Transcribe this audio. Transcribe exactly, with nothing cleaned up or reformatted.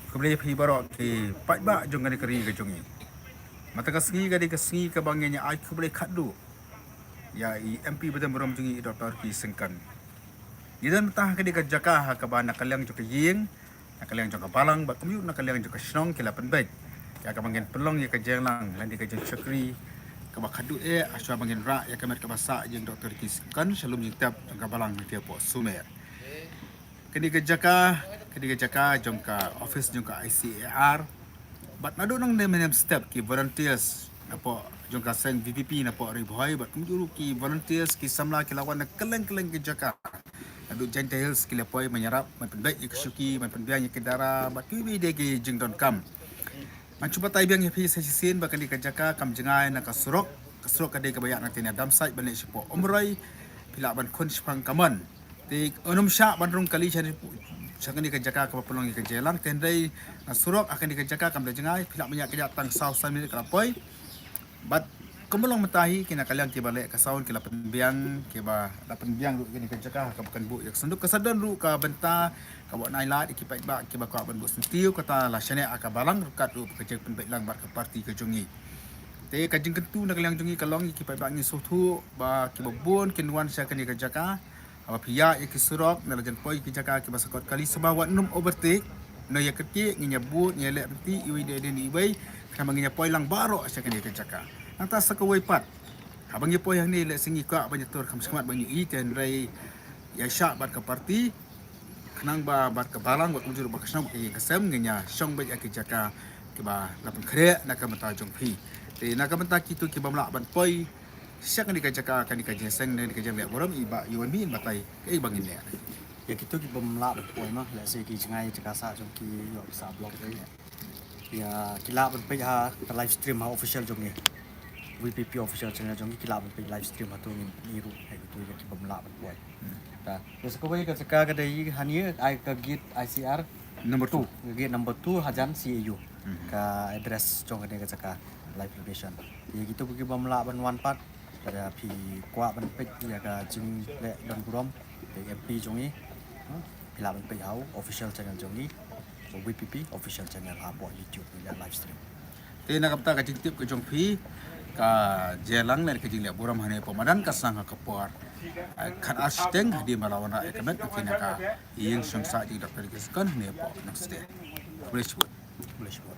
Khublei phi baroh ki paidbah jong kane ka ri ka jong ngi. Mynta ka sngi ka dei ka sngi kaba ngin ïa ai khublei khatduh ïa i M P ba don burom jong ngi, i Doctor Ricky Syngkon. Ngi don mynta ha kane ka jaka ha kaba na ka liang jong ka ïing, na ka liang jong ka balang bad kumjuh na ka liang jong ka shnong ki la pynbeit ïa kaba ngin pynlong ïa ka jingïalang lane ka jingshakri kaba khatduh eh, ha shuwa ba ngin rah ïa ka met kaba sah jong Doctor Ricky Syngkon sha lum jingtep jong ka balang ha Tiapoh Sumer. Kane ka jaka, kane ka jaka jong ka office jong ka I C A R. Bad naduh nangta mynhynnin step ki volunteers napoh jong ka seng V P P napoh Ri Bhoi bad kumjuh ruh ki volunteers ki samla ki la wan na kylleng kylleng ki jaka. Naduh Jaintia Hills ki la poi ban ïarap, ban pynbeit ïa ki shuki, ban pynbiang ïa ki dara bad kiwei de ki jingdonkam. Ngan shu batai biang ïa phi sa shisien ba kane ka jaka kam jngai na ka surok. Ka surok ka dei kaba ïaid na ka tienga Damsait ban leit shapoh Umroi. Phi lah ban khun shaphang kamon. Te ym shah ban rung kali sha, sha kane ka jaka kaba pynlong ïa ka jingïalang, te hynrei na surok ha kane ka jaka kam da jngai, phi lah ban ïaid kjat tang saw san minit ka la poi. Bad kumba long mynta hi, ki na ka liang kiba leh ka sound ki la pynbiang, kiba la pynbiang ruh kane ka jaka ha kaba kan buh ïa ka synduk. Ka sa don ruh ka bynta kaba nai lad ïa ki paidbah kiba kwah ban buh syntiew, kata la shaniah ha ka balang ryngkat ruh ka jingpynbeit lang bad ka party ka jong ngi. Te ka jingkyntu na ka liang jong ngi ka long ïa ki paidbah, ngi sngewthuh ba kiba bun kin wan sha kane ka jaka. Haba phi ïaid ïa ki surok, na la jan poi ki jaka kiba sakot kali, sngewbha wat nym overtake. Ngi ïa kyrkieh, ngin ïa bud, ngin ïa leh ryntih iwei de den iwei, khnang ba ngin ïa poi lang baroh sha kane ka jaka. Nangta sa kawei pat, haba ngi poi hangne, lehse ngi kwah ban ïa tur kham shakhmat ba ngi ïohi, te hynrei ïa shah bad ka party, khnang ba bad ka balang, bad kumjuh ruh bad ka shnong, bad ka ïing ka sem, ngin ïa shong beit ha ki jaka kiba la pynkhreh na ka bynta jong phi. Te na ka bynta kito ki bym lah ban poi sha kane ka jaka, kane ka jingïaseng, kane ka jingleh burom, i Bah Yuan Min, batai kaei ba ngin leh. Ïa kito ki bym lah ban poi, ma, lehse ki jngai jaka sah jong ki, ïoh ki sah block, eh. Ïa ki lah ban peit ha ka live stream ha official jong ngi. V P P official channel jong ngi, ki lah ban peit live stream hato, ngin ïa ruh ïa kito ïa ki bym lah ban poi. Ta, ïa sa kawei ka jaka ka dei hangne, ai ka gate I C R number two. Ka gate number two hajan C A U. Hmm. Ka address jong kane ka jaka live location. Ïa kito ki bym lah ban wan pat, lada phi kwah ban peit ïa ka jingleh don burom, te M P jong ngi, hmm, phi lah ban peit ha u official channel jong ngi, V P P official channel hapoh YouTube, ngi leh live stream. Te na ka bynta ka jingtip ka jong phi, ka jingïalang ne ka jingleh burom hangne hapoh madan ka sdang ha ka por, eh, khatar shiteng hadien ba la wanrah ïa ka met na ka ïing shongsah jong i Doctor Ricky Syngkon hangne hapoh Nongstoiñ. Khublei shibun. Khublei shibun.